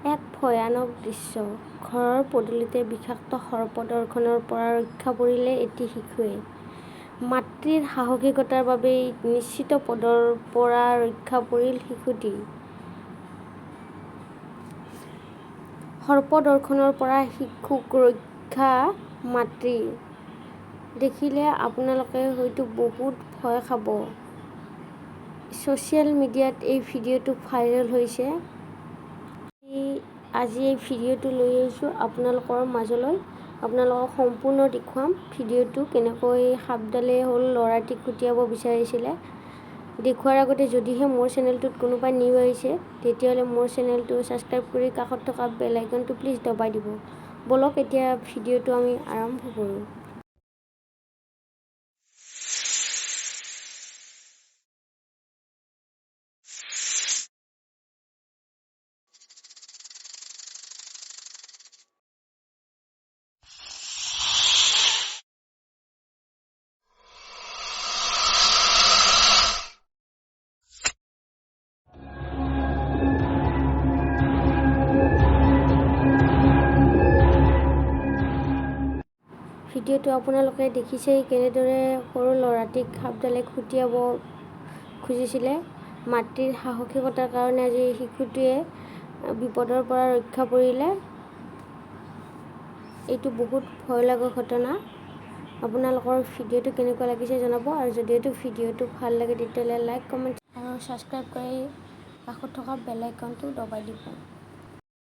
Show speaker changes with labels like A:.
A: এক ভয়ানক দৃশ্য। ঘৰৰ পদূলিতে বিষাক্ত সৰ্প দংশনৰ পৰা ৰক্ষা পৰিলে এটি শিশুৱে। মাতৃৰ সাহসিকতাৰ বাবেই নিশ্চিত পদৰ পৰা ৰক্ষা পৰিল শিশুটি। সৰ্প দংশনৰ পৰা শিশুক ৰক্ষা মাতৃৰ। দেখিলে আপোনালোকে হয়তো বহুত ভয় খাব। ছ'চিয়েল মিডিয়াত এই ভিডিঅ'টো ভাইৰেল হৈছে। আজি এই ভিডিঅ'টো লৈ আহিছোঁ আপোনালোকৰ মাজলৈ। আপোনালোকক সম্পূৰ্ণ দেখুৱাম ভিডিঅ'টো কেনেকৈ সাপডালে হ'ল ল'ৰাটিক খুটিয়াব বিচাৰিছিলে। দেখুৱাৰ আগতে যদিহে মোৰ চেনেলটোত কোনোবা নিউ আহিছে, তেতিয়াহ'লে মোৰ চেনেলটো ছাবস্ক্ৰাইব কৰি কাষত থকা বেল আইকনটো প্লিজ দবাই দিব। ব'লক, এতিয়া ভিডিঅ'টো আমি আৰম্ভ কৰোঁ। ভিডিঅ'টো আপোনালোকে দেখিছেই, কেনেদৰে সৰু ল'ৰাটিক সাপডালে খুটিয়াব খুজিছিলে। মাতৃৰ সাহসিকতাৰ কাৰণে আজি শিশুটোৱে বিপদৰ পৰা ৰক্ষা পৰিলে। এইটো বহুত ভয় লগা ঘটনা। আপোনালোকৰ ভিডিঅ'টো কেনেকুৱা লাগিছে জনাব আৰু যদি এইটো ভিডিঅ'টো ভাল লাগে, তেতিয়াহ'লে লাইক, কমেণ্ট আৰু ছাবস্ক্ৰাইব কৰি কাষত থকা বেল আইকনটো দবাই দিব।